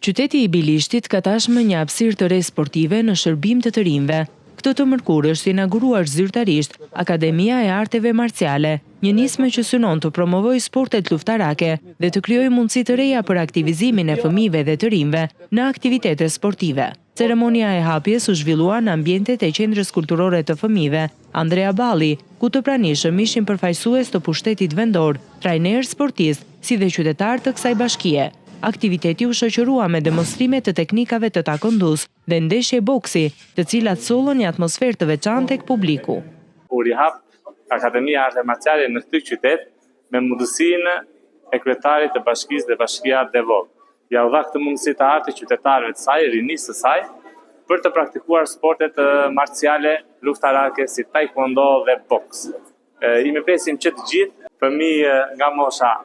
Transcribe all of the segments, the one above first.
Qyteti i Bilishtit ka tashmë një hapësirë të re sportive në shërbim të të rinjve. Këtë të mërkurë është inauguruar zyrtarisht Akademia e Arteve Marciale, një nismë që synon të promovojë sportet luftarake dhe të krijojë mundësi të reja për aktivizimin e fëmijëve dhe të rinjve në aktivitete sportive. Ceremonia e hapjes u zhvillua në ambientet e Qendrës Kulturore të Fëmijëve, Andrea Balli, ku të pranishëm ishin përfaqësues të pushtetit vendor, trajnerë sportistë, si dhe qytetarë të kësaj bashkie. Aktiviteti u shoqërua me demonstrime të teknikave të taekwondo-s dhe ndeshje boksi, të cilat sollën një atmosferë të veçantë tek publiku. U rihap Akademia e Arteve Marciale në këtë qytet me mundësinë e kryetarit të bashkisë dhe bashkia Devoll. Ia u dha këtë mundësi të artë qytetarëve të saj, rinisë së saj, për të praktikuar sportet marciale luftarake si taekwondo dhe boks. I mirëpresim që të gjithë, fëmijë nga mosha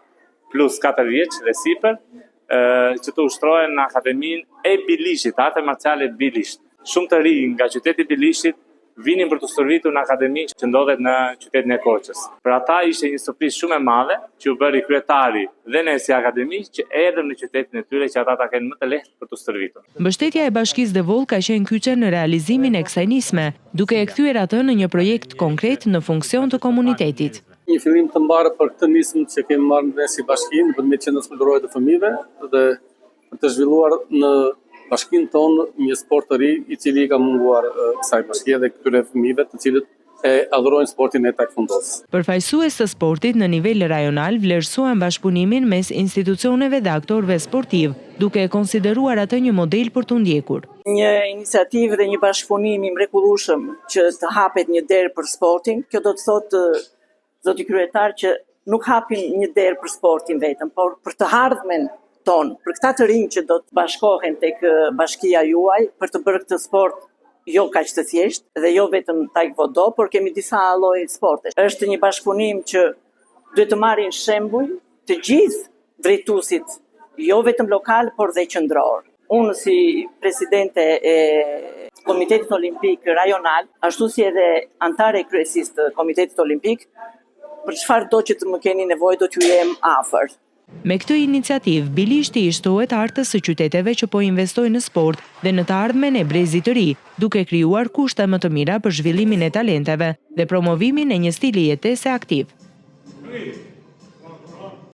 plus 4 vjeç dhe sipër, që të ushtrohen në Akademinë e Bilishtit, Arte Marciale Bilisht. Shumë të rinj nga qyteti i Bilishtit vinin për t'u stërvitur në akademinë që ndodhet në qytetin e Korçës. Për ata ishte një surprizë shumë e madhe që u bëri kryetari dhe ne si akademi që erdhëm në qytetin e tyre që ata ta kenë më të lehtë për t'u stërvitur. Mbështetja e Bashkisë Devoll ka qenë kyçe në realizimin e kësaj nisme, duke e kthyer atë në një projekt konkret në funksion të komunitetit. Një fillim të mbarë për këtë nismë që kemi marrë ne si bashki nëpërmjet Qendrës Kulturore të Fëmijëve dhe për të zhvilluar në bashkinë tonë një sport të ri i cili i ka munguar kësaj bashkie dhe këtyre fëmijëve të cilët e adhurojnë sportin e taekwondos. Përfaqësues të sportit në nivel rajonal vlerësuan bashkëpunimin mes institucioneve dhe aktorëve sportivë, duke e konsideruar atë një model për t'u ndjekur. Një iniciativë dhe një bashkëpunim i mrekullueshëm që të hapet një derë për sportin, kjo do të thotë zoti kryetar që nuk hapim një derë për sportin vetëm, por për të ardhmen tonë, për këta të rinj që do të bashkohen tek bashkia juaj për të bërë këtë sport jo kaq të thjeshtë dhe jo vetëm taekwondo, por kemi disa lloje sportesh. Është një bashkëpunim që duhet të marrin shembuj të gjithë drejtuesit, jo vetëm lokal, por dhe qendror. Unë si presidente e Komitetit Olimpik Rajonal, ashtu si edhe anëtare e kryesisë të Komitetit Olimpik, për çfarëdo që të më keni nevojë do t'ju jem afër. Me këtë iniciativë, Bilishti i shtohet hartës së qyteteve që po investojnë në sport dhe në të ardhmen e brezit të ri, duke krijuar kushte më të mira për zhvillimin e talenteve dhe promovimin e një stili jetese aktiv.